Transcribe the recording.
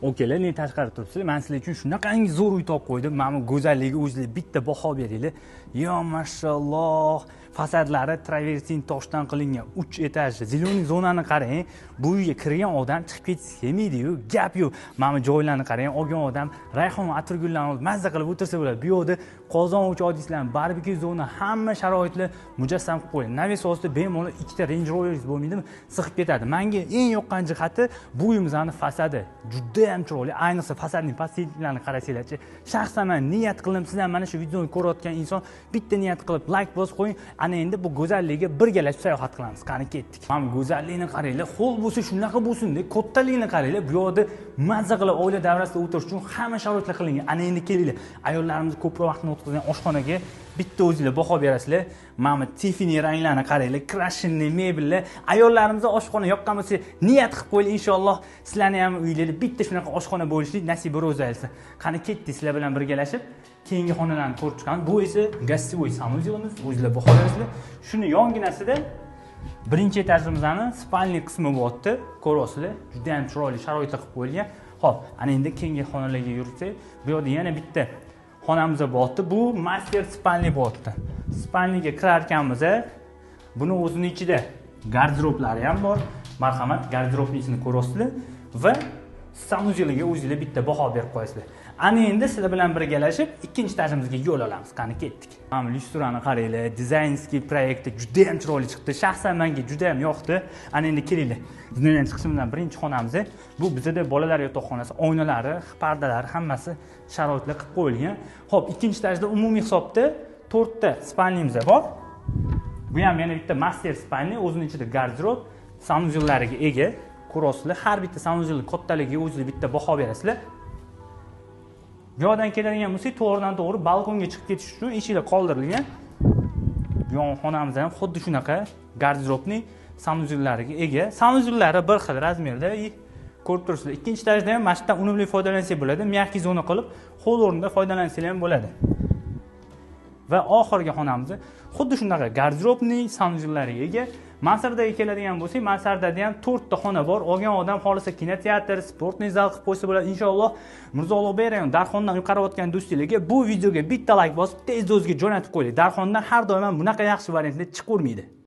Okalar, ne tashqari turibsizlar? Men sizlar uchun shunaqangi zo'r uy topib qo'ydim. Mana bu go'zalligiga o'zinglar bitta baho beringlar. Yo, mashalloh, fasadlari travertin toshdan qilingan, 3 etajli. Зелёный zonani qarang. Bu uyga kirgan odam chiqib ketgisi kelmaydi-yu, gap yo'q. Mana bu joylarni qarang, olgan odam rayhon atirgullarni olib mazza qilib o'tirsa bo'ladi. Bu yerda qozon o'choq deysizlar, barbekyu zona, hamma sharoitlar mujassam qilib qo'yilgan. Naves ostida bemalol 2 ta Range Rover bo'lmaydimi? Sig'ib ketadi. Menga eng yoqqan jihati bu uyimizning fasadi. Juda ham chiroyli. Ayniqsa fasadning pastliklarini qarasanglarchi, shaxsan men niyat qildim, sizlar mana shu videoni ko'rayotgan inson bitta niyat qilib like bosib qo'ying. Ana endi bu go'zallikka birgalashib sayohat qilamiz. Qani ketdik. Mana bu go'zallikni qaranglar, ho'l bo'lsa shunaqa bo'lsin-da, kattalikni qaranglar. Bu yerda mazza qilib oila davrasida o'tirish uchun hamma sharoitlar qilingan. Ana endi kelinglar. Ayollarimiz ko'proq vaqtini o'tkazgan oshxonaga bitta o'zinglar baho berasizlar. Mana bu Tiffany ranglarini qaranglar, krashinli mebellar. Ayollarimiz oshxona yoqqan bo'lsa, niyat qilib qo'yinglar, inshaalloh sizlarni ham uyingizda bitta shunaqa oshxona bo'lishlik nasib ro'za etsin. Qani ketdik sizlar bilan birgalashib keyingi xonalarni ko'rib chiqamiz. Bu esa гостевой санузел imiz, o'zinglar baho berasizlar. Shuni yonginasida birinchi etajimizni спальный qismi bo'lyapti. Ko'ryapsizlar, juda ham chiroyli sharoitlar qilib qo'yilgan. Xo'p, ana endi keyingi xonalarga yursak, bu yerda yana bitta xonamiz bo'lyapti. Bu master спальный bo'lyapti. Спальный ga kirar ekanmiz, buni o'zini ichida garderoblari ham bor. Marhamat, garderobning ichini ko'ryapsizlar va санузел iga o'zingizlar bitta baho berib qo'yasizlar. Ana endi sizlar bilan birgalashib ikkinchi etajimizga yo'l olamiz. Qani ketdik. Mana lyustrani qaranglar, дизайнерский проект i juda ham chiroyli chiqdi. Shaxsan menga juda ham yoqdi. Ana endi kelinglar. Zinadan chiqishimizdan birinchi xonamiz. Bu bizda bolalar yotoqxonasi, oynalari, pardalari hammasi sharoitlar qilib qo'yilgan. Xo'p, ikkinchi etajda umumiy hisobda 4 ta спальный miz bor. Bu ham yana bitta master спальный, o'zining ichida garderob, санузел lariga ega. Ko'rasizlar, har bitta санузел ning kattaligiga o'zingizlar bitta baho berasizlar. Bu yoqdan keladigan bo'lsak, to'g'ridan to'g'ri balkonga chiqib ketish uchun eshiklar qoldirilgan. Bu yon xonamiz ham xuddi shunaqa garderobning санузел lariga ega. Санузел lari bir xil razmerda, ko'rib turibsizlar. Ikkinchi etajda ham mana shu yerdan unumli foydalansak bo'ladi. Мягкий zona qilib, ho'l o'rnida foydalansanglar ham bo'ladi. Va oxirgi xonamiz xuddi shunaqa garderobning санузел lariga ega. Mansardaga keladigan bo'lsak, mansardada ham 4 ta xona bor. Olgan odam xohlasa kinoteatr, спортный zal qilib qo'ysa bo'ladi. Inshaalloh Mirzo Ulug'bek rayon Darxondan uy qarayotgan do'stlarga bu videoga bitta like bosib, tez o'ziga jo'natib qo'ying. Darxondan har doim ham bunaqa yaxshi variantlar chiqavermaydi.